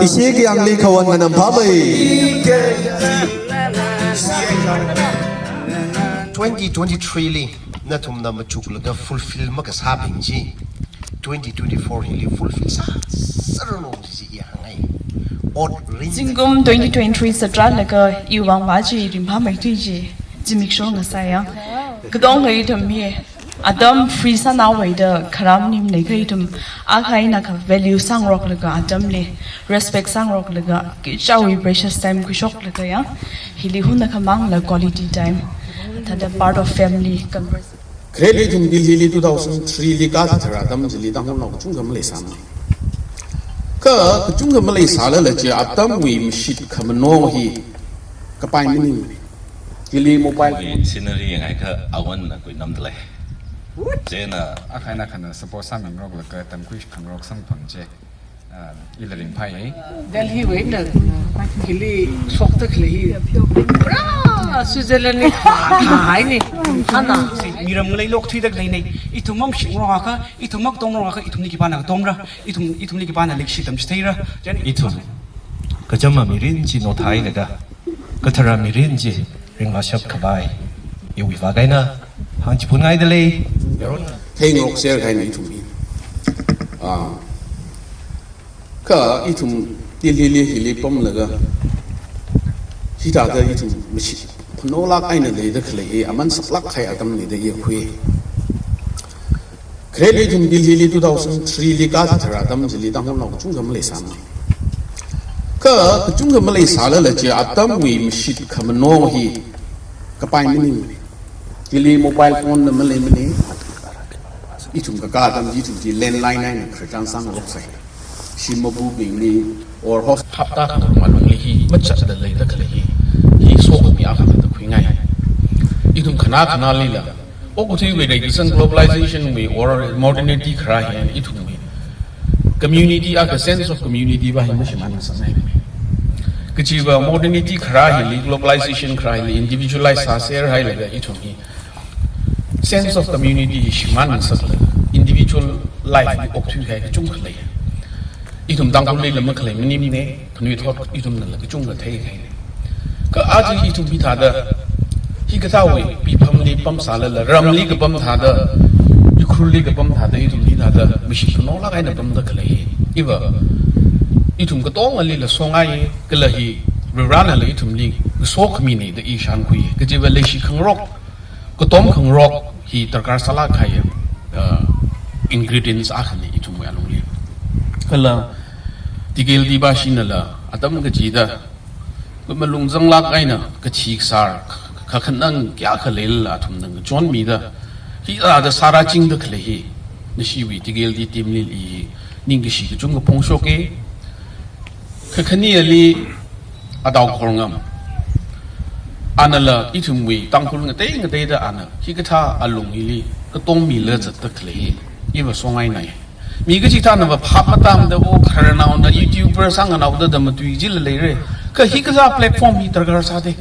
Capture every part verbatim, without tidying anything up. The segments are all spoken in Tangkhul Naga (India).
Ishi kayāngli khawan nganam phamei. Twenty twenty-three li nathumna machuklaga fulfill makasābing chi, twenty twenty-four hili fulfill sā, sāranu chi iya hāngai. Ot rin. Zingkum twenty twenty-three zatrālaga iwui vang vāchi ringphāmeithui chi, zimiksho ngasāya. Katonga ithum hi atam free sānāwui da kharam nim leikha ithum, akha eina akha value sāngaroklaga atamli respect sāngaroklaga, kichāwui precious time khuishoklaga ya, hili hunakha mangla quality time, thāda part of family conversation. Khareli ithum Delhi li two thousand three li kathāthara atam chili Tangkhulnao kachungkha maleisāmana. Kha kachungkha maleisālala chi atamwui mashit khamano hi kapai maning. Chili mobile phone. Scenery yangngaikha awanna kuinamdalei. Chieina akha eina akhana support sāmingaroklaga tamkhui khangarok samphang chi, ah, ila ringphāya. Delhi wui eina hili shokda khalei hi pura Switzerland li thā, thāhaina. Ana, miram ngalei lok thuida khaleina. Ithum mashitngarokakha, ithum makatomngarokakha, ithumli khipāna katomra, ithum, ithumli khipāna leikashi tamchitheira. Chieina ithum kachama mirin chi nothailaga, kathara mirin chi ringvāshap khavai iwui vang eina hāngchiphunngaidalei. Theingarokser kahaina ithum hi. Ah, kha ithum Delhi li hili pamlaga, hithāda ithum mashit phanolāk eina leida khalei hi aman saklāk kahai atamna da iya khui. Khareli ithum Delhi li two thousand three li kathāthara atam chili Tangkhulnao kachungkha maleisāmana. Kha kachungkha maleisālala chi atamwui mashit khamano hi kapai maning. Chili mobile phone na maleimana. Ithum kakā atam chi ithum chi landline eina khararchan sāngaroksai. Shim mabubingli or host hapta khangarum alungli hi machatda leida khalei hi, hi sokhami akhana da khuingai. Ithum khana khanalila, okathuiwui rei kasang globalization wui or modernity kharā hi ithumwui community akha sense of community va hi mashimānngasakngai. Kachiva modernity kharā hili, globalization kharā hili individualize sāser hailaga ithum hi sense of community hi shimānngasaklaga individual life li okthui kahai kachungkha lei. Ithum Tangkhulli lam makhalei maningmana, khanuithot ithumnala kachungkha theikahaina. Kha aja ithum hithāda, hikathāwui piphamli pamsālala, ramli kapam thāda, Ukhrulli kapam thāda, ithum hithāda mashit phanolāk eina pamda khalei hi, iva ithum katongalila songai, kala hi Varivarānala ithumli kasokhamina da i shānkhui. Kajiva leishi khangarok, katom khangarok hi darkar sālāk kahai, uh, ingredients akhana ithumwui alungli. Kala T K L D bashinala atam kachida, malung zanglāk eina kathi kasār, kakhanang kayākha leilala athumna ngachonmida, hithāda sārāchingda khalei hi nashiwui T K L D team li i ningkashi kachungkha phongshoka. Kakhane ali Adao Khorngam. Anala ithumwui Tangkhul ngatei ngateida ana hikathā alung hili katom mila zatda khalei hi iva songainai. Mi kachikathānava phap matamda, o, khararnaona YouTuber sānganaoda da matui jila leira. Kha hikathā platform hi darkar sāda.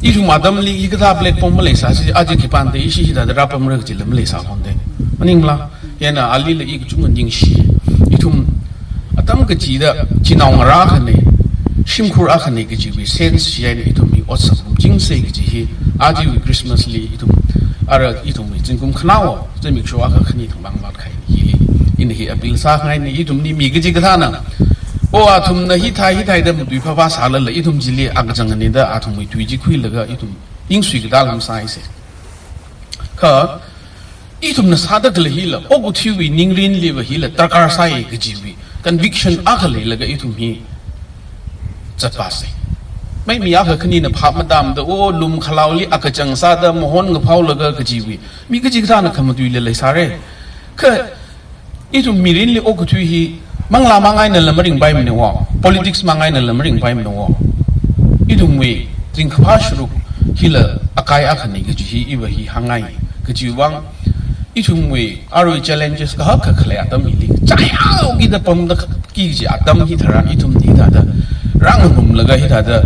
Ithum atamli hikathā platform maleisāsi, aja khipānada ishi hithāda rāpamra kajila maleisā honda. Maningmala, yana alila i kachungkha ningshi. Ithum atam kachida chinao ngarā akhana, shimkhur akhana kajiwui sense chi eina ithum hi otsak ngarumchingsa kaji hi, ajawui Christmas li ithum, ara ithumwui zingkum khanaowa zimiksho akha khani thangbang vātkahai hili, ina hi appeal sāngaina, ithumli mi kachikathāna, o, athumna hithai hithai da matui phāphā sālala ithum chili akachang anida athumwui tui chi khuilaga ithum ningsui katā lam sāhaisa. Kha ithumna sāda khalei hila, okathuiwui ningrinliva hila darkar sāya kajiwui conviction akha leilaga ithum hi zatpasa. Mai mi akha khanina phap matamda, o, lum khalaoli akachang sāda mahon ngaphaolaga kajiwui mi kachikathāna khamatuila leisāra. Kha ithum mirinli okathui hi manglā mang einala maringpaimana wo, politics mang einala maringpaimana wo. Ithumwui ringkaphā sharuk hila akai akhana kaji hi iva hi hāngngai. Kajiwui vang ithumwui arui challenges kahak kakhalei atam hili chaya kida pamda ki kaji atam hi tharan ithum hithāda rāngarumlaga hithāda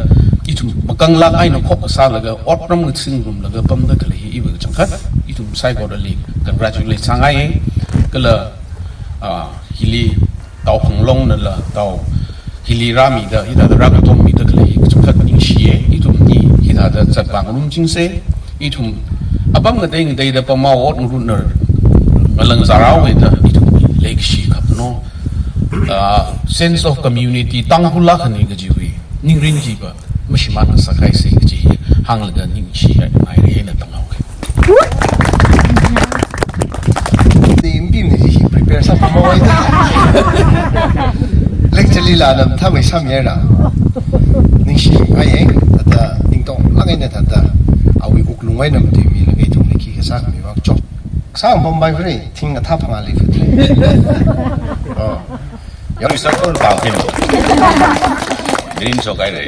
ithum makanglāk eina khok sālaga otram ngasingrumlaga pamda khalei hi iva kachangkhat ithum saikorali congratulate sāngai. Kala Ah, hili tao khanglongnala, tao hili rāmida, hithāda rākathommida khalei kachungkhat ningshiya. Ithumli hithāda zatvā ngarumchingsa. Ithum apam ngatei ngateida pamao ot ngarutna ngalang zārāhaoda ithumli leikashi khapno, ah, sense of community, Tangkhul akhana kajiwui ningrin chiva mashimān ngasakhaisa kaji hānglaga ningshi ngairi eina tamhaoki. Te imbimni chi prepare sāpamhaowa da. Lecture lila nam thamei sāmihaira. Ningshingaiya, thāda ningtonglāk eina thāda awui wuklung eina matuimilaga ithumli khi kasā khami vang chok. Sāngpampai khuira, thing athā phangā lei khuira. Oh. Yau isa kon pao thim. Mirin chokai re.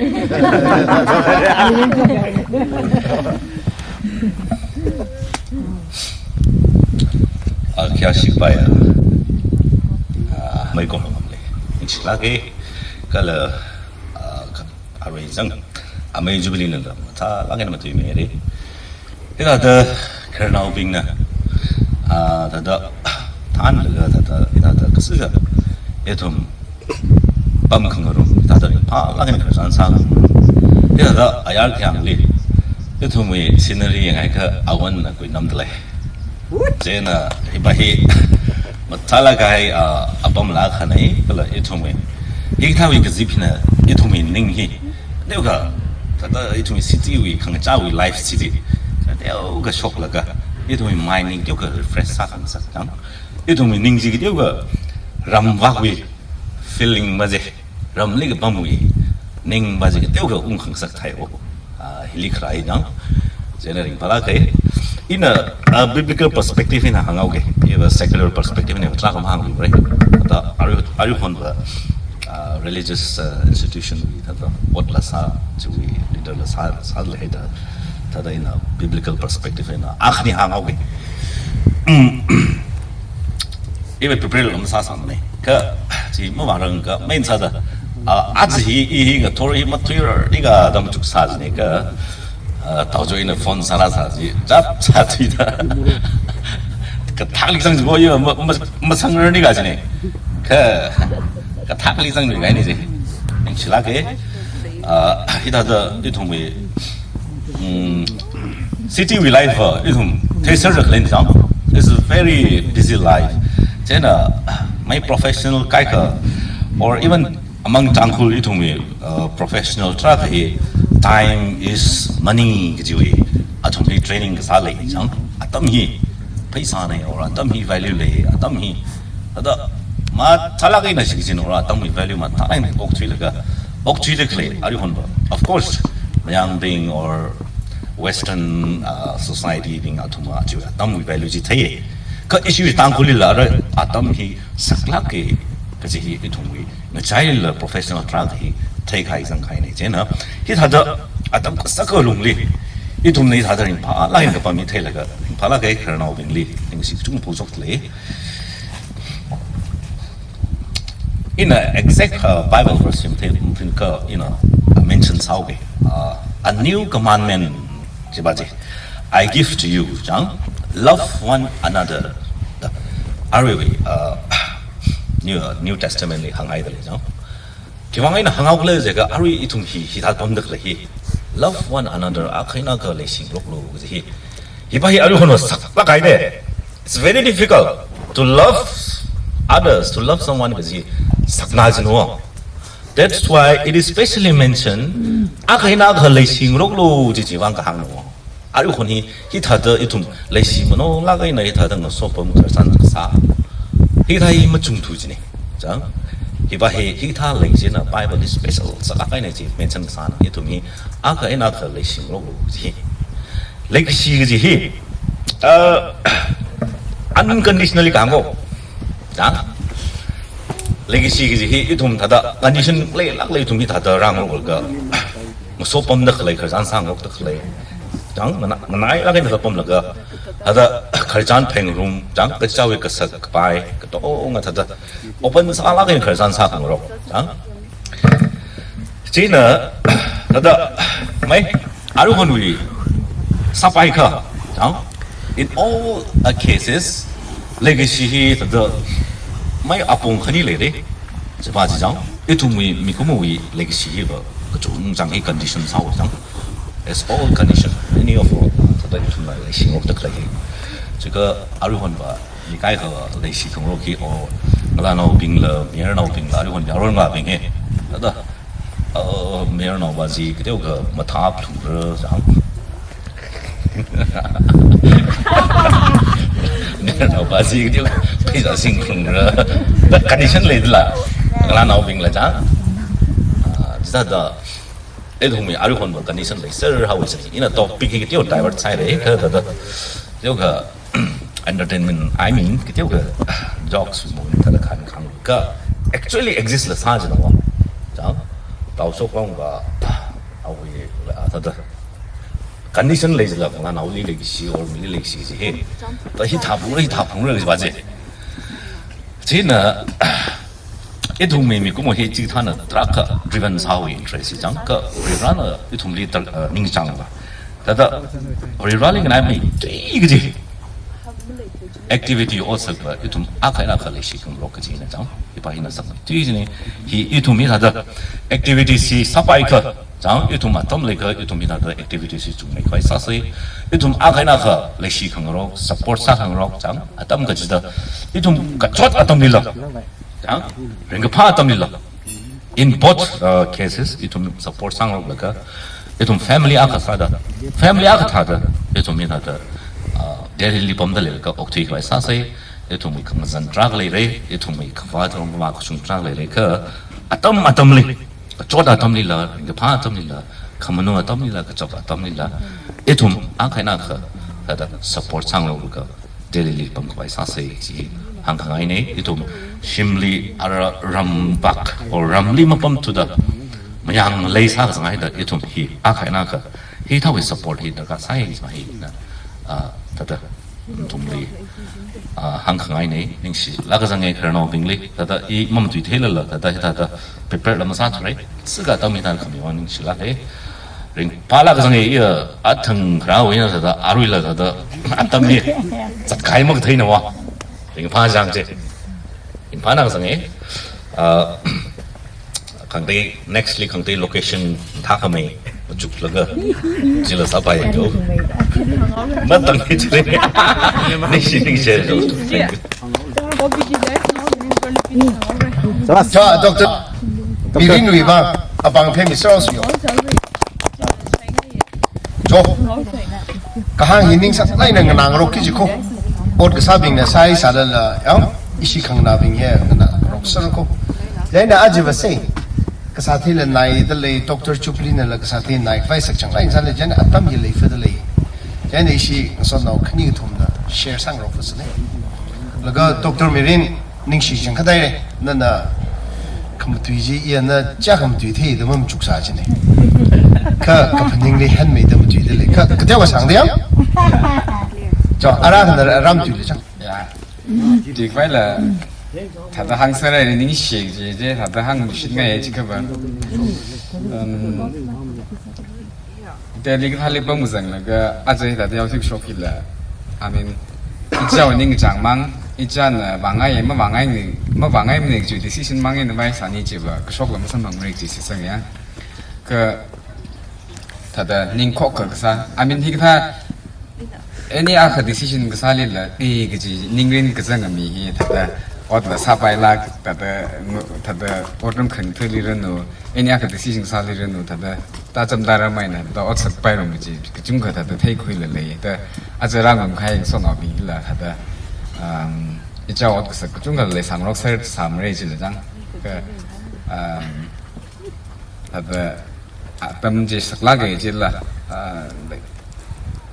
Ah, kya shikpaiya. Ah, mei kong ngam le. Inchilake. Kala, ah, ka-, arui zang. Amei Jubilee nanda. Tha lagi nama tui meri. Hithāda khararnaobingna, ah, thāda, thanlaga thāda, hithāda kasā, ithum pamkhangarum, thāda phālāk eina khararchan sā. Hithāda ayar khayangli, ithumwui scenery yangakha awanna kuinamda lei. Chieina, hiva hi, mathālāk kahai, ah, apamla khanei, kala ithumwui. Hikathāwui kazip hina, ithumwui ning hi, teokha, thāda ithumwui city wui, khangachāwui life city. Teokha shoklaga, ithumwui mind hi teokha refresh sākhangasak chang. Ithumwui ning chi teokha ramvakwui feeling maje, ramli kapamwui ning maje teokha ungkhangasak thai o. Ah, hili kharai nang. Chieina ringphālāka. Ina, ah, biblical perspective eina hānghaoki. Iva secular perspective eina tarākha mahāngluira. Thāda arui, aruihonva, ah, religious, ah, institution wui thāda otla sā, chiwui leader la sā, sālei da. Thāda ina biblical perspective eina akhani hānghaoki. Mm. Iva prepare lam sāsāmana. Kha, chi mavārang kha, main sāda. Ah, aja hi, i hi ngathor hi mathuirar, i kha dam chuk sā jina kha, ah, tao jo ina phone sāra sā ji, jap sā ji da. Kathakli zang ji ko i ma, ma, masangrar ni kha jina. Kha, kathakli zang ni kha ni ji. Inchilake, ah, hithāda, ithumwui, mm, city wui life, uh, ithum theisāra khalei chang. It's a very busy life. Chieina, my professional kaikha, or even among Tangkhul ithumwui, uh, professional tarākha hi, time is money kajiwui, athumli training kasā lei chang. Atam hi pheisāna, or atam hi value lei, atam hi thāda mathālāk eina shichin or atamwui value mathālāk eina okthuilaga, okthuida khalei aruihonva. Of course, Mayangbing or Western, uh, society bing athumva chi atamwui value chi theiya. Kha issue Tangkhulli la ra atam hi saklāka kaji hi ithumwui ngachaila professional tarākha hi theikahai zangkahaina. Chieina, hithāda atam kasaka lungli, ithumna hithāda ringphālāk eina kapam hi theilaga, ringphālāk kahai khararnaobingli ningshi kachungkha phongshok lei. Ina exact, uh, Bible verse hi mathei, matheikha ina, uh, mention sāhaoki. Uh, a new commandment, chiva chi, I give to you, chang, love one another. Aruiwui, uh, New, uh, New Testament li hānghaida lei chang. Khiwuivang eina hānghaokhala jiakha arui ithum hi, hithā pamda khalei hi. Love one another, akha eina akha leishingaroklu kaji hi. Hiva hi aruihonva saklāk kahaina. It's very difficult to love others, to love someone kaji sakna jinu. That's why it is specially mentioned, akha eina akha leishingaroklu kaji chiwuivang kahāngna. Aruihon hi, hithāda ithum leishi manolāk eina hithāda ngasopam khararchan kasā. Hithā hi machungthu jina. Chang, hiva hi, hithā lei jina Bible hi special saklāk eina chi mention kasāna. Ithum hi, akha eina akha leishingaroklu ji. Leikashi kaji hi, uh, unconditionally kahāng ko. Chang, leikashi kaji hi, ithum thāda condition leilāk lei ithum hithāda rāngarokka. Ngasopamda khalei, khararchan sāngarokda khalei. Chang, ngana-, nganailāk eina thāda pamlaga, thāda khararchan phengarum, chang, kachichāwui kasak kapai, katonga thāda open sālāk eina khararchan sākhangarok. Chang. Chieina, thāda, mai, aruihonwui sāpaikha, chang, in all the cases, leikashi hi thāda Mai apong khani leire. Chiva chi chang, ithumwui mikumowui legacy hiva kachungchang hi condition sāhaowa chang. As all condition, any of all, thāda ithumna leishingarokda khalei hi. Chikha aruihonva, mi kaikha leishikhangarok hi, o, ngalānaobingla, mayarnaobingla, aruihon yaronvabing hi. Thāda, uh, mayarnaova chi kateokha mathāphalungra chang. Mayarnaova chi kateokha pheisā singphalungra. Thāda condition leidala, ngalānaobingla chang. Ah, chithāda, ithumwui aruihonva condition leiserhaowa chang. Ina topic hi kateo divert sāhaire, kha thāda, kateokha entertainment, I mean, kateokha jokes mo thāda khankhang kha actually exist la sā china wa. Chang, Taoshoklongva, awui, ah, thāda condition leidala, ngalānaoli leikashi or mili leikashi chi hi. Thāda hithāphalungra, hithāphalungra kajiva chi. China, ithumwui mikumo hi chithāna tarākha driven sāhaowa interest hi chang, kha Varivarana ithumli tar-, uh, ningchāngva. Thāda Varivarali nganaimeithui kaji activity otsakva ithum akha eina akha leishikhangarok kajina chang. Hiva hina sakmeithui kajina. Hi ithum hi thāda activity chi sāpaikha chang, ithum atam leikha, ithum hi thāda activity chi chungmeikhavai sāsa. Ithum akha eina akha leishikhangarok, support sākhangarok chang, atam kachida, ithum kachot atamlila chang, ringkaphā atamlila, in both, uh, cases, ithum support sāngaroklaga, ithum family akha sāda, family akha thāda, ithum hi thāda, uh, Delhili pamda leilaga okthuikhavai sāsa. Ithumwui khangazan tarākha leire, ithumwui kavā tharong mama kachung tarākha leire, kha atam atamli, kachot atamlila, ringkaphā atamlila, khamanu atamlila, kachap atamlila, ithum akha eina akha thāda support sāngaroklaga Delhili pamkhavai sāsa chi hāngkhangaina. Ithum shimli ara rampak or ramli mapamthuda mayang malei sākazang haida, ithum hi akha eina akha hithāwui support hi darkar sāi kajiva hina, ah, thāda nathumli, ah, hāngkhangaina. Ningshilāk kazanga khararnaobingli, thāda i mamatuitheilala, thāda hithāda prepare la masāthurai. Sika tami thāda khamiwui vang ningshilāka. Ringphālāk kazanga, iya, athang kharāwui eina thāda, aruila thāda, atam hi zatkahai makatheina wa. Ringphā chang chi. Ringphālāk kazanga, ah, khangatei, next li khangatei location thākhamei machuklaga chila sāpai do. Matang hi chile. Ningshi ningshi do. Thank you. Chā, Doctor Mirinwui vang apāng phemmi sāhaosa yo. Cho. Kahāng hi ningsālāk eina nganāngarokki jiko. Ot kasābingna sāi sālala, yang, ishi khanganābing hi nganāngarokserko. Chieina aja va sei, kasā thila naida lei, Doctor Chuplinala kasā thila naikhavai sakchang eina sālala, chieina atam hi leifada lei. Chieina ishi ngasotnao khani kathumna share sāngarokfasana. Laga Doctor Mirin, ningshi chang kadaire, nana khamatui chi, iya na cha khamatui theida mamachuksa china. Kha kaphaningli hanmeida matuida lei. Kha, kateokha sāngda yang? Cho, ara khana ram tuili chang. Ya. Tuikhavai la, thāda hāngserhaira, ningshi chi, chi, thāda hāngshitngai chi kaba. Um, Delhi kathāli pamkazanglaga, aja hithāda yaothui kashok hila. I mean, ichāwui ningkachāng mang, ichāna vāngai, mavāngai ni, mavāngai mani kaji decision mang eina vai sāni chiva, kashokla masamphangmara kaji shitsanga ya. Kha, thāda ningkhok kasā. I mean, hikathā, any akha decision kasālila, eh, kaji ningrin kazanga mi hi, thāda, otla sāpailāk, thāda, ngu-, thāda, otram khangathali ranu, any akha decision kasāli ranu, thāda, tāchamda rāmaina, thāda otsak pairong kaji, kachungkha thāda theikhuila lei, thāda, aja rāngarumkahai ngasotnaobing hila, thāda, um, ichā ot kasak kachungkha leisāngarokser sāmara chila chang. Kha, um, thāda, atam chi saklāka chila, ah, like,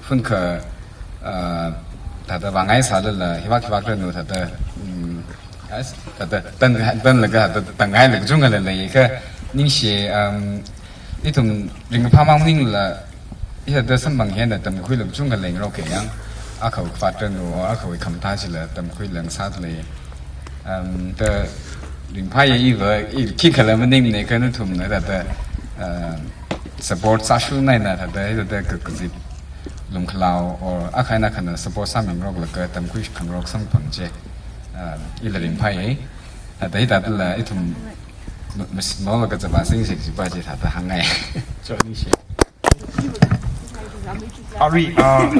phunkha, ah, thāda vāngai sālala, hivāk hivāk ranu thāda, um, as, thāda, tan, tanlaga, thāda, tangaila kachungkhala lei, kha, ningshi, um, ithum ringphāmang maningla, hithāda samphang hi eina tamkhuila kachungkha leingaroka yang, akhawui khavāt ranu, akhawui khamathā chila tamkhuila ngasāda lei. Um, thāda ringphāya iva, i khikhala maningmana kha nathumna thāda, uh, support sāshung eina thāda, thāda kakazip lumkhalao or akha eina akhana support sāmingaroklaga tamkhui khangarok samphang chi, uh, ila ringphāya. Thāda hithāda la ithum ma-, ma-, mawla kazapa singsi kajipa chi thāda hāngngai. Choni shi. Arui, ah,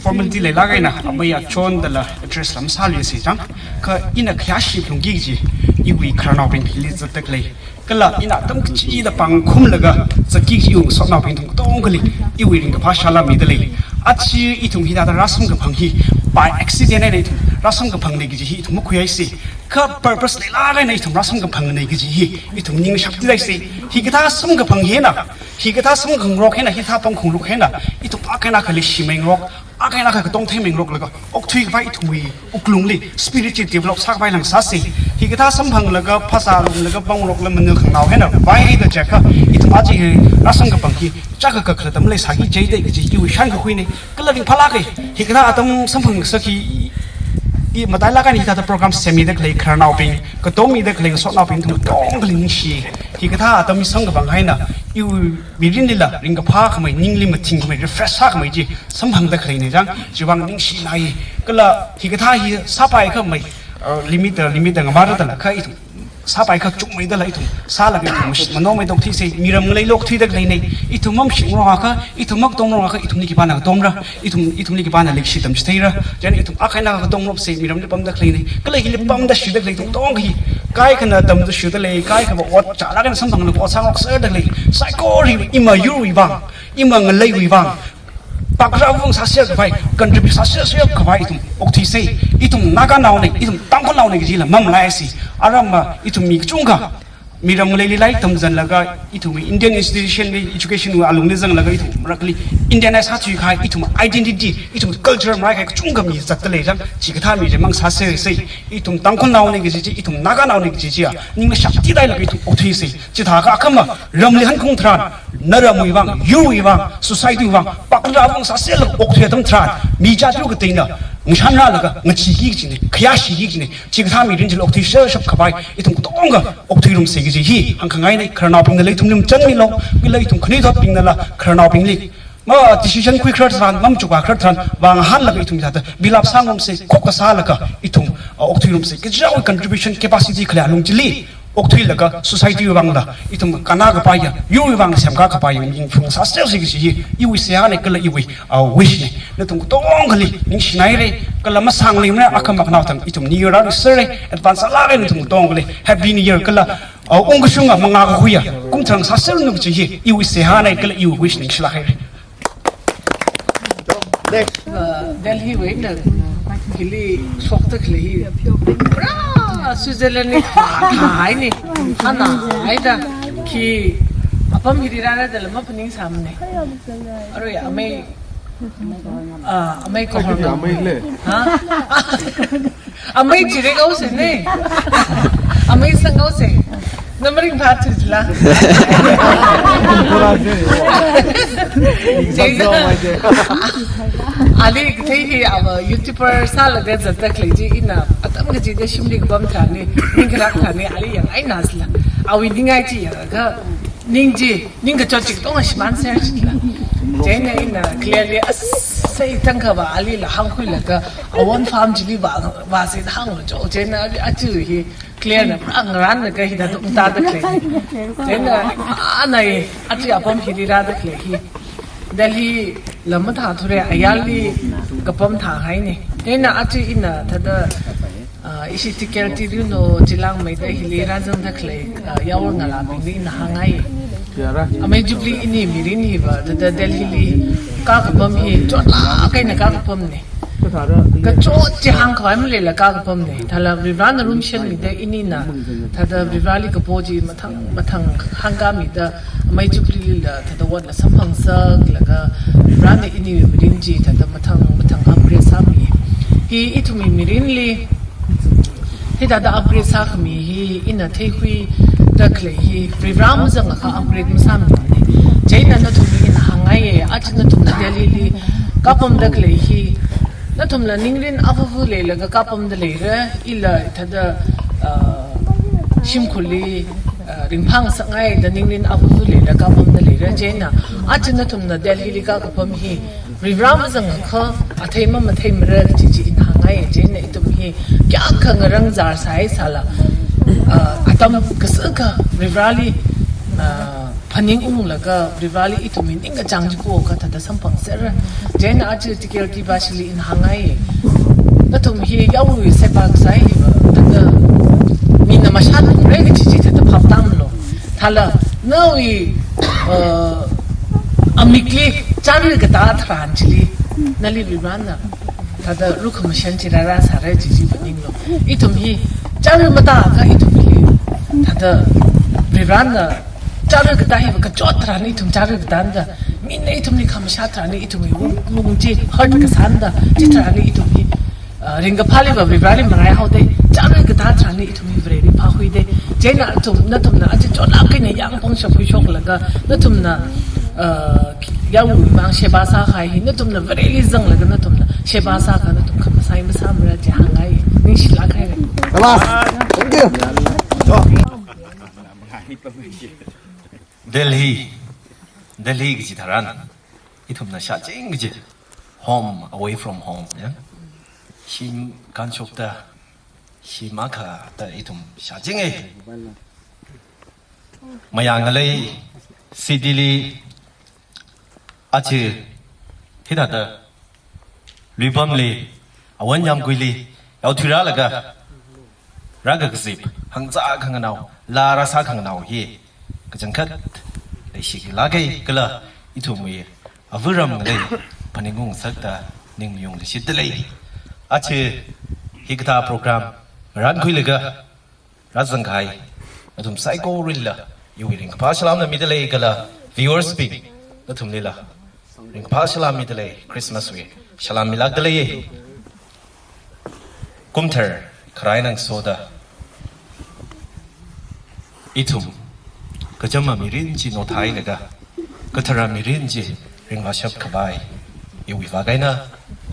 formality leilāk eina, amei achon dala address lam sāli si chang. Kha ina khayāshi lungki kaji, iwui khararnaobing hili zatda khalei. Kala ina atam kachida pāngkhumlaga zatki kaji iwui ngasotnaobing ithum katongali, iwui ringkaphā shālāmida lei. Achi ithum hithāda rāsamkaphang hi, by accident eina ithum rāsamkaphangnei kaji hi ithum makhuihaisi. Kha purpose leilāk eina ithum rāsamkaphangnei kaji hi ithum ning shaptidaisi. Hikathā samkaphang hina, hikathā samkhangarok hina, hithā pāngkhangarok hina, ithum akha eina akha leishimingarok, akha eina akha katong theimingarok laga, okthui khavai ithumwui wuklungli spiritual develop sākhavai lāngsāsi. Hikathā samphanglaga, phasā lumlaga, pāngarokla mana khanganao hina vaida jiakha, ithum aja hi rāsamkaphang hi chaka kakhala atam leisāki jidalei kaji iwui shankakhuinei. Kala ringphālāka, hikathā atam samphang sāki, i matailāk eina hithāda program semmida khalei khararnaobing, katom mida khalei ngasotnaobing ithum katongali ningshi. Hikathā atam samkaphang hina, iwui mirinlila ringkaphā khamei, ningli mathing khamei, refresh sākhamei chi samphangda khaleinei chang, chiwuivang ningshinai. Kala hikathā hi sāpai khamei, uh, limit, uh, limit ngamara dala kha ithum sāpai kha chungmeida la ithum sālaga ithum mash-, manongmeida okthuisi, miram ngalei okthuida khaleinei. Ithum mamashimrong akha, ithum makatomrong akha, ithumli khipāna katomra, ithum, ithumli khipāna leikashi tamchitheira. Chieina ithum akha eina akha katomropsi miramli pamda khaleinei. Kala hili pamda shida khalei ithum katonga hi, kaikhana tamda shida lei, kaikhava ot chālāk eina samphanglaga ot sāngarokserda khalei. Saikora ima yurwui vang, ima ngaleiwui vang, pākharā vang sāser khavai, contribute sāserser khavai ithum okthuisi. Ithum Naganaonei, ithum Tangkhulnaonei kajila mamalaisi. Aramva ithum mi kachungkha miram ngaleili lairik tamzanlaga, ithum Indian institution li, education wui alungli zanglaga ithum marakli Indianize sāthui kahai, ithum identity, ithum culture marai kahai kachungkha mi zatda lei chang, chikathā mi chi mang sāsersi. Ithum Tangkhulnaonei kaji chi, ithum Naganaonei kaji chiya ning shaptidalei ithum okthuisi. Chithākha akhama ramli hankaung tharan, naramwui vang, yurwui vang, society wui vang, pākharā vang sāserlaga okthui atam tharan, mi jatru kateina ngashan rālaga ngacheeki kajinei, khayāshiki kajinei. Chikathā mirin chili okthuisershap khavai ithum katonga okthuirumsi kaji hi hāngkhangainei. Khararnaobingna la ithumli machānmilu, kala ithum khanuithotbingnala khararnaobingli ma decision khuikharar tharan, mamachukakharar tharan, vāngahānlaga ithum hithāda build up sāngarumsi, khokkha sālaga ithum, uh, okthuirumsi. Kachichāwui contribution capacity khalei alung chili okthuilaga society wui vangla ithum kannā kapaiya, yurwui vang semkā kapaiya, ming phung sāsersi kaji hi iwui seihānei kala iwui, uh, wish nei. Nathum katongali ningshinairei, kala masāngli mana akhama khanao thang ithum New Year rāluiserrei, advance sālākrei nathum katongali. Happy New Year kala, uh, ungkashunga mangā kakhuiya kum tharang sāsernu kaji hi iwui seihānei kala iwui wish, ningshilāk hairei. Uh, Delhi wui eina hili shokda khalei hi pura Switzerland li thā, thāhainei. Ana haida khi apam hili rāra dala maphaningsāmanei. Arui amei, uh, amei kohorna. Amei le. Ha? Amei chire kaose nei. Amei sangkaose. Namaring phat chila. Chieina ali kathei hi ava YouTuber sālaga zatda khalei chi ina atam kachida shimli kapam tharanei, ningkharak tharanei, ali yangngaina sila. Awui ningai chi yangakha ning chi, ningkachot chi katonga shimānser chila. Chieina ina clearly, as, sai thangkhava alila hāngkhuilaga, awon farm chili vā, vāsi hānglo cho. Chieina aja hi clear na pura ngarānlaga hithāda ungtāda khalei. Chieina ana hi aja apam hili rāda khalei hi Delhi lam mathāthurei, ayarli kapam thāhainei. Chieina aja ina thāda, ah, ishi T K L T Riuno chilāngmeida hili rāzangda khalei, ah, yaor ngalābingli ina hāngngai. Amei Jubilee ini mirin hiva thāda Delhi li kakapam hi chotlāk eina kakapamnei. Kachot chi hāngkhavai maleila kakapamnei. Thāla Varivarana lumashanmida inina thāda Varivarali kapo chi mathang mathang hāngkāmida, amei Jubilee lila thāda otla samphangsaklaga, Varivarana iniwui mirin chi thāda mathang mathang upgrade sāmi. Hi ithumwui mirinli hithāda upgrade sākhami hi ina theikhuida khalei hi Varivara mazangakha upgrade masāmanei. Chieina nathumli ina hāngngaiya, aja nathumna Delhi li kapamda khalei hi, nathumla ningrin avuvu leilaga kapamda leira, ila thāda, ah, shimkhurli, ah, ringphāngasakngaida ningrin avuvu leilaga kapamda leira. Chieina aja nathumna Delhi li kakapam hi Varivara mazangakha athei mamatheimara kaji chi ina hāngngaiya. Chieina ithum hi kayākha ngarānzār sāhaisāla, ah, Kasaka Varivarali, ah, phaningunglaga Varivarali ithumwui ningkachāng chi pokakha thāda samphangserra. Chieina aja T K L T bashili ina hāngngai. Nathum hi yaowui seba kasā hiva, thāda mina mashātngarei kaji chi thāda phap tāmlu. Thāla, nawui, ah, amikli chāra katā tharan chili, nali Varivarana thāda rukhamashan chi rāra sāra kaji chi phaninglu. Ithum hi chāra matākha ithum hi thāda Varivarana chāra katā hiva kachot tharan ithum chāra katāna da, mina ithumli khamashā tharan ithumwui wung, wung chi hurt kasāna da, chitharan ithum hi, ah, ringkaphāliva Varivarali maraihaoda, chāra katā tharan ithum hi Vareli phākhuida. Chieina athum, nathumna aja chotlāk eina yāng pangshap khuishoklaga, nathumna, ah, yaowui vang seba sākahai hi, nathumna Vareli zanglaga nathumna seba sākha nathum khamasai masāmara chi hāngngai, ningshilāk haira. Sabas. Thank you. Delhi, Delhi kaji tharan, ithumna shāching kaji, home away from home, ya. Shim kānshokta, shim akha da ithum shāchinga. Mayāngalei, city li, aja hithāda luipamli, awon yāmguili yaothuirālaga, rākakazip, hāngzā khanganao, laa rāsā khanganao hi kachangkhat leishilāka kala ithumwui avaram ngalei phaningung ngasakta ningmaung leishitdalei. Aja hikathā program ngarankhuilaga rāzangkahai nathum saikoralila iwui ringkaphā salām na midalei kala viewers bing nathumlila ringkaphā salām midalei, Christmas wui salām milākdalei. Kumthar kharā eina ngasoda ithum kachama mirin chi nothailaga, kathara mirin chi ringvāshap khavai iwui vak eina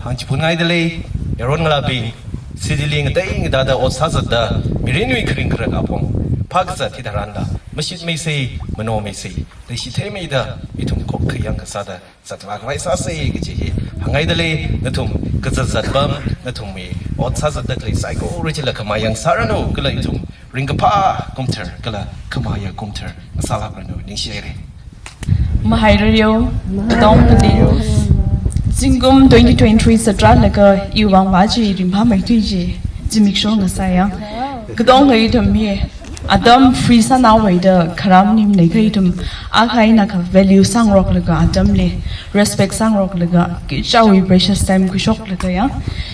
hāngchiphun ngaidalei. Yaron ngalābing, city li ngatei ngatāda ot sāzatda, mirinwui kharing kharak apong phākazat hitharanla mashitmeisei, manomeisei, leishitheimeida ithum khokkhayang kasāda zatvākhavai sāsei kaji hi hāngngaidalei. Nathum kazat zatpam, nathumwui ot sāzatda khalei saikora chila khamayang sāranu kala ithum ringkaphā kumthar kala khamaya kumthar ngasālākranu, ningshihaira. Mahairareo, katongkhali. Zingkum twenty twenty-three zatrālaga iwui vang vāchi ringphāmeithui chi zimiksho ngasāya. Katonga ithum hi atam free sānaowui da kharam nim nei kha ithum akha eina akha value sāngaroklaga, atamli respect sāngaroklaga, kichāwui precious time khuishoklaga ya,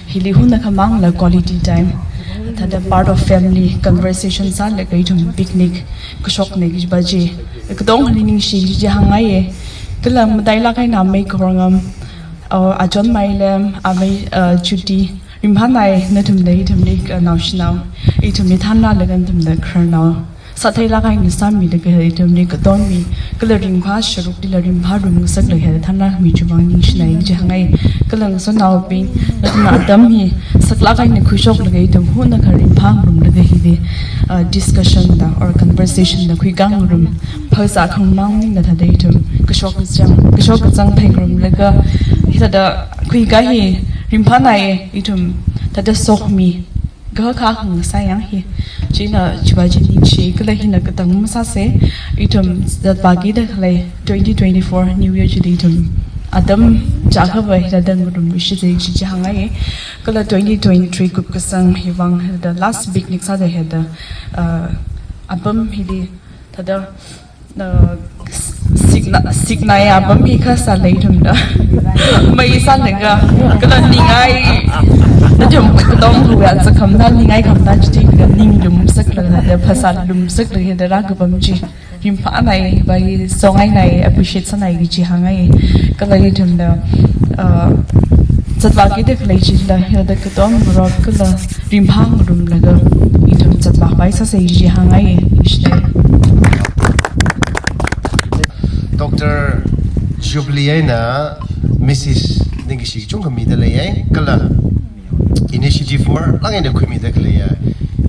hili hunakhamangla quality time, thāda part of family conversation sālaga ithum picnic khuishoknei kajipa chi katongali ningshi kaji chi hāngngaiya. Kala matailāk eina amei Khorngam, uh, achon Mailem, amei, uh, Judy, ringphānai nathumda ithumli, uh, naoshinao, ithumli thanrālaga nathumda khararnao sātheilāk eina sāmilaga ithumli katonmi, kala ringphā sharuklila ringphārum ngasaklaga thanrāmi chiwui vang ningshinai kaji hāngngai. Kala ngasotnaobing, nathumna atam hi saklāk eina khuishoklaga ithum hunakha ringphāngarumlaga hili, uh, discussion da or conversation da khuikāngarum, phasā khangamang maningla thāda ithum kashok kazang, kashok kazang phāngarumlaga, hithāda khuikā hi ringphānai, ithum thāda sokmi, kakā khangasā yang hi. China chiwui vang chi ningshi, kala hina katang masāsei, ithum zatvākida khalei twenty twenty-four New Year chili ithum atam chākhava hithāda ngarumluishitsei kaji chi hāngngai. Kala twenty twenty-three kupkasang hiwui vang hithāda last picnic sāda hithāda, uh, apam hili thāda, uh, sikna, siknai apam hi kasā lei ithumda. Mei sālaga, kala ningai, nathum katongawui atsakhamna, ningai khamna chitheilaga ninglumsaklaga, thāda phasā lumsaklaga thāda rākapam chi ringphānai, bai songainai, appreciate sānai kaji hāngngai. Kala ithumda, uh, zatvākida khalei chila hithāda katonga ngarok kala ringphāngarumlaga ithum zatvākhavai sāsei kaji hāngngai, ningshinai. Doctor Jubilee eina Missus Ningkashi kachungkha midalei, kala initiative marlāk eina khuimida khalei ya,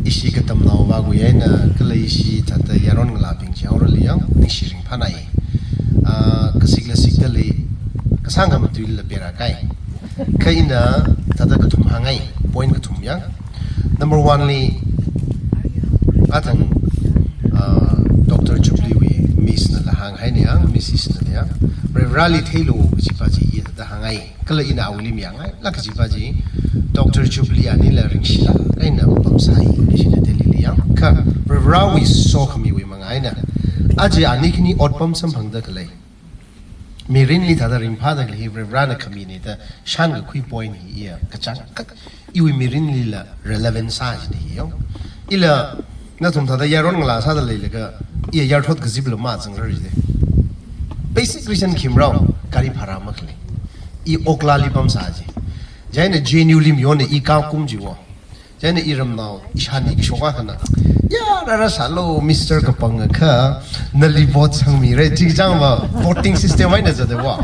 ishi katamnao vākhui eina kala ishi thāda yaron ngalābing chihaorali yang ningshi ringphānai. Ah, kasikla sikdalei, kasāngkha matuila pera kai. Kha ina thāda kathum hāngngai, point kathum yang. Number one li, athang Ah, Doctor Jubilee wui Miss nala hānghaina yang, Missus nala yang. Varivarāli theilu kajipa chi ithāda hāngngai. Kala ina awuili mayāngailāk kajipa chi, Doctor Jubilee anila ringshilāk eina pamsai, kashina Delhili yang. Kha Varivarāwui sokhamiwui manga eina, aja ani khani otpam samphangda khalei, mirinli thāda ringphāda khalei hi Varivarāna khamina da shānkakhui point hi iya kachangkhat iwui mirinlila relevant sāchina hi yong. Ila nathum thāda yaron ngalā sāda leilaga iya yarthot kazipla mazangrarra jide. Basic reason khimrao, gari bhara makhalei. I Oklali pamsā ji. Chieina J N U li mayonna i kakum jiwo. Chieina iramnao, ishāni kashok akhana, "Ya, rāra sālu, Mister Kapang akha, nali vote sangmira," chi kachangva voting system eina zata wa.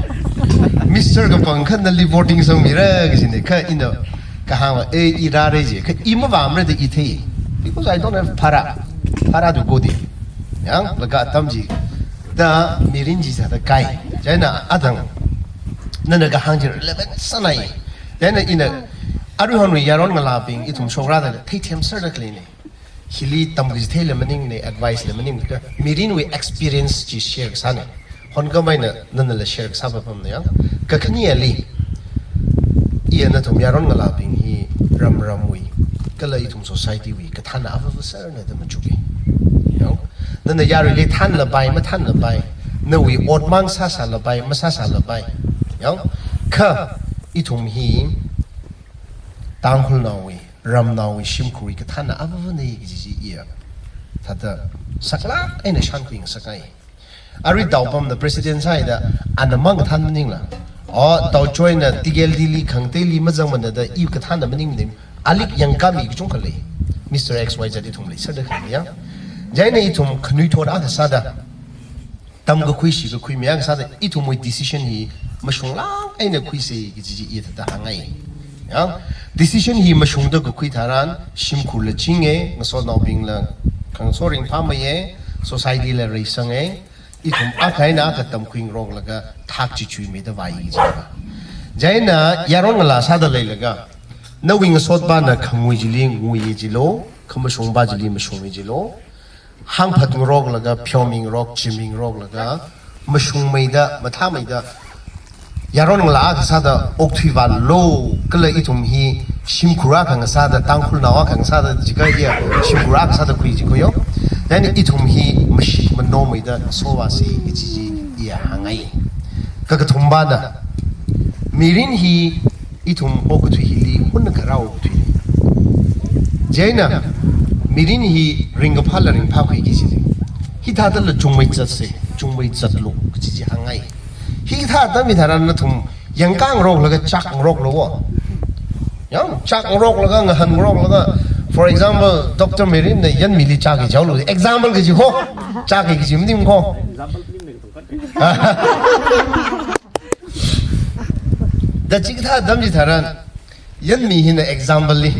"Mister Kapang akha, nali voting sangmira," kajina, kha ina kahāngva, "Eh, i rāra," ji, kha i mavāmara da i thei. Because I don't have bhara, bhara to go there. Yang, laga atam chida mirin chi sāda kai. Chieina athang, nana kahāng chi relevant sānai. Chieina ina, aruihonwui yaron ngalābing ithum shokrāda theithem serda khaleina. Hili tamkachitheila maningmana, advice la maningmana, kha mirinwui experience chi share kasāna. Honkhamei eina nanala share kasāpa pamna yang. Kakhaneli, iya nathum yaron ngalābing hi ramramwui, kala ithum society wui kathāna avāvaserna da machuka. Yang, nana yaruili thānlapai, mathānlapai, nawui ot mang sāsālapai, masāsālapai. Yang, kha ithum hi Tangkhulnaowui, ramnaowui shimkhurwui kathāna avāvana kaji chi iya thāda saklāk eina shānkhuingasakngai. Arui Taopamna president sāhaida, ana mang kathāna maningla. O, Taochoina T K L D li khangateili mazangmana da i kathāna maningmana. Alik yangkami kachungkha lei. Mister X Y Z ithum leiserda khalei yang. Chieina ithum khanuithot akha sāda, tamkakhui shikakhui mayā kasāda ithumwui decision hi mashunglāk eina khuisa kaji chi ithāda hāngngai. Yang, decision hi mashungda kakhui tharan, shimkhurla chinga, ngasotnaobingla khangaso ringphāmeiya, society la reisanga, ithum akha eina akha tamkhuingaroklaga thak chi chuimeida vāi kajipa. Chieina yaron ngalā sāda leilaga, nawui ngasotpana khangui chili nguiya jilu, khamashungpa chili mashunga jilu, hāngphatngaroklaga, pheomingarok, chimingaroklaga, mashungmeida, mathāmeida, yaron ngalā akha sāda okthuivālu, kala ithum hi shimkhur akha ngasāda, Tangkhulnao akha ngasāda, jiakha iya shimkhur akha sāda khui jiko yo. Chieina ithum hi mashik manomeida sovāsa kaji chi iya hāngngai. Kakathumpana, mirin hi ithum okathui hili hunnakha rāokthuina. Chieina mirin hi ringkaphāla ringphākhui kajina. Hithādala chungmei zatsa, chungmei zatlu kaji chi hāngngai. Hithāda mi tharan nathum yangkāngaroklaga chakngaroklu wo. Yang, chakngaroklaga, ngahānngaroklaga, for example, Doctor Mirinna Yanmili chaki jaolu. Example kaji ho, chaki kaji maning ho. Da chikathā atam chitharan, Yanmi hina example li,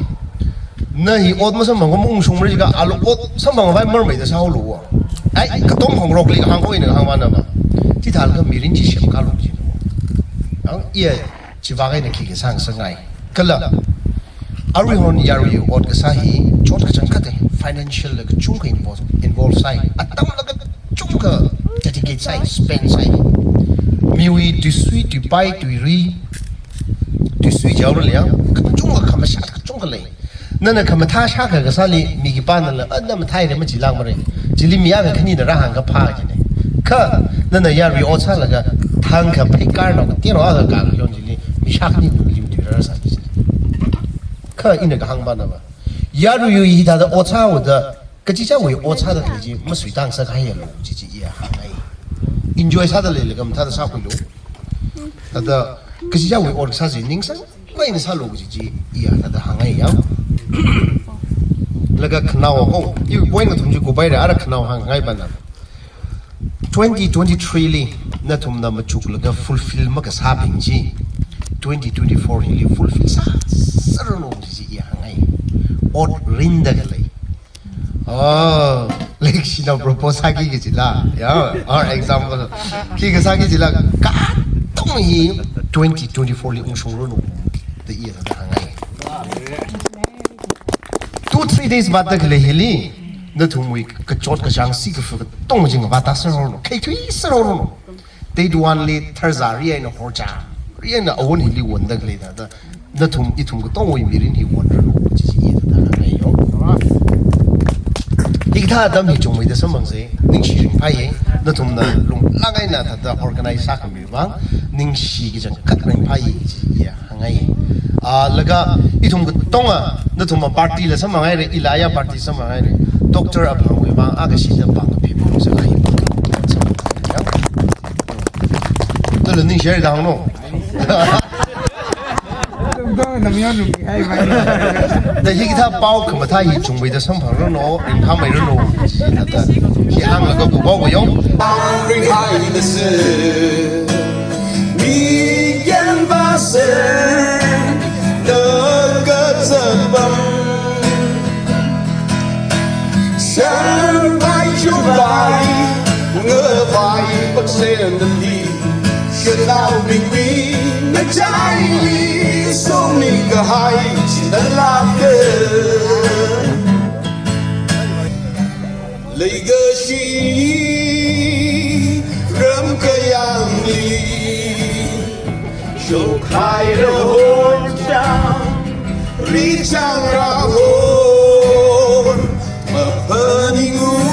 na hi ot masamphang kha maungshungmara jiakha, alu ot samphangkhavai marmeida sāhaolu wo. Ai, katom hongrokli hāngkhui eina hāngvāna ma. Chithālakha mirin chi semkālu jina wo. Yang, iya, chivak eina khikha sāngasakngai. Kala, aruihon yarui ot kasā hi, chot kachangkhatta, financial la kachungkha involve, involve sāi. Atamla kachungkha dedicate sāi, spend sāi. Miwui tuisui, tuipai, tuirui, tuisui jaorali yang, kachungkha khamashat kachungkha lei. Nana khamathā shākha kasāli, mi khipānala, "Ah, na mathāhaira, machilākmara. Chili mi akha khanina rāhāngkaphā," jina. Kha, nana yarui ot sālaga, thangkha pheikar nao, tiro akha kang yon chili, mi shākhani lim tuirāra sā ji. Kha ina kahāngpana ma. Yaruiwui hithāda ot sāhaoda, kachichāwui ot sāda khalei chi masuitang sākahaialu, chi chi iya hāngngai. Enjoy sāda leilaga mathāda sākhuilu. Thāda kachichāwui ot kasā chi ningsang, kaina sālu kaji chi iya thāda hāngngai yang. Laga khanao ko, iwui point kathum chi kuphaira, ara khanao hāngngaipa na. Twenty twenty-three li nathumna machuklaga fulfill makasābing chi, twenty twenty-four hili fulfill sā, sāranu chi iya hāngngai. Ot rinda khalei. Oh, like, shina propose sāki kajila. Yeah, or example. Khi kasāki jila, katonga hi twenty twenty-four li ungshungranu da iya thāda hāngngai. Two, three days baad da khalei hili, Nathumwui kachot kachāng sikafa katonga chi ngavātāserhaoranu, khaithuiserhaoranu. Teitei wanli tharzari eina horchari eina awon hili wonda khalei thāda, nathum ithum katongawui mirin hi wonranu, chi chi i thāda hāngngaiyo. Hikathā atam hi chungmeida samphangsa, ningshi ringphāya, nathumna lunglāk eina thāda organize sākhami vang, ningshi kachangkhat ringphāya, chi iya hāngngai. Ah, laga ithum katonga, nathumva party la samphanghaira, ila ya party samphanghaira. Doctor Aphangwui vang, akha shida pāng kapi pāng sālai. Tulu ningshi haida hāngno. Da hikathā pao khamathā hi chungmeida samphangranu, ringphāmeiranu, chi thāda. Hi hānglaga kupao kayo. Ringphāmeida se. Miyan ba se, da kazabang. San bai chu bai, nga bai bak sen da li. Shanao bing bing, na chai li, so mi ka hai, chi na la ke. Leikashi ramkayangli, shokhaira honchang, richang rahor, maphaningung,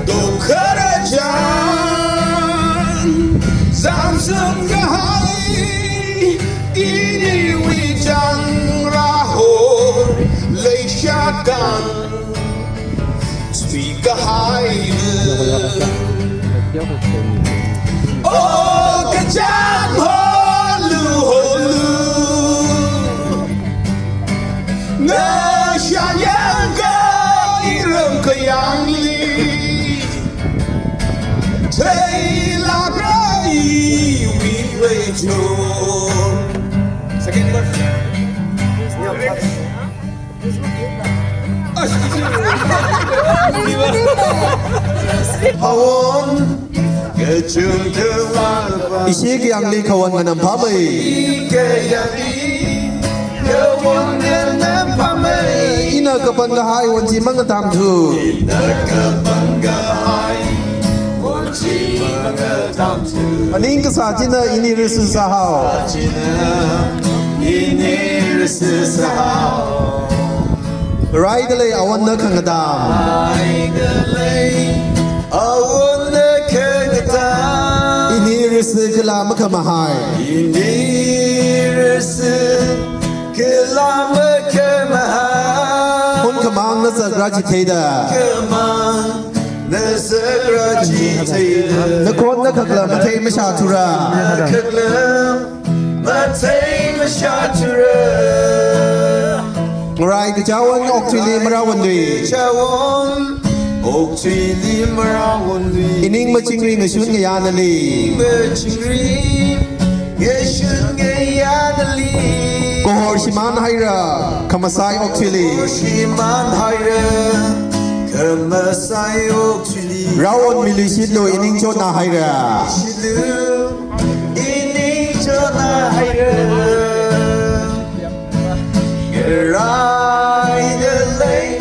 dokharachang, zamzam kahai, iniwui chang rahor, leishakan. Sui kahai. O kachang holu holu. Nga shanyang ka iram kayangli. Thei la rai wi rai jo. Second verse. Hawon, kachung kawalpa. Ishi kayangli khawon nganam pamei. Kayangli khawon nganam pamei. Ina kapan kahai wonchi mangatam thu. Ina kapan kahai wonchi mangatam thu. Aning kasā china ini risu sāhao. China ini risu sāhao. Raidalei awonna khangatam. Raidalei awonna khangatam. Ini risu kala makhamahai. Ini risu kala makhamahai. Hun khamang na sakra chitheida. Khamang na sakra chitheida. Nakhon nakhakla mathei mashāthura. Nakhakla mathei mashāthura. Ngarai kachāwon okthuili marawon lui. Kachāwon okthuili marawon lui. Ining machingri ngashun ngayānali. Ining machingri ngashun ngayānali. Kahor shimānhaira, khamasai okthuili. Kahor shimānhaira, khamasai okthuili. Rawon miluishitlu ining chotnāhaira. Shitlu ining chotnāhaira. Ra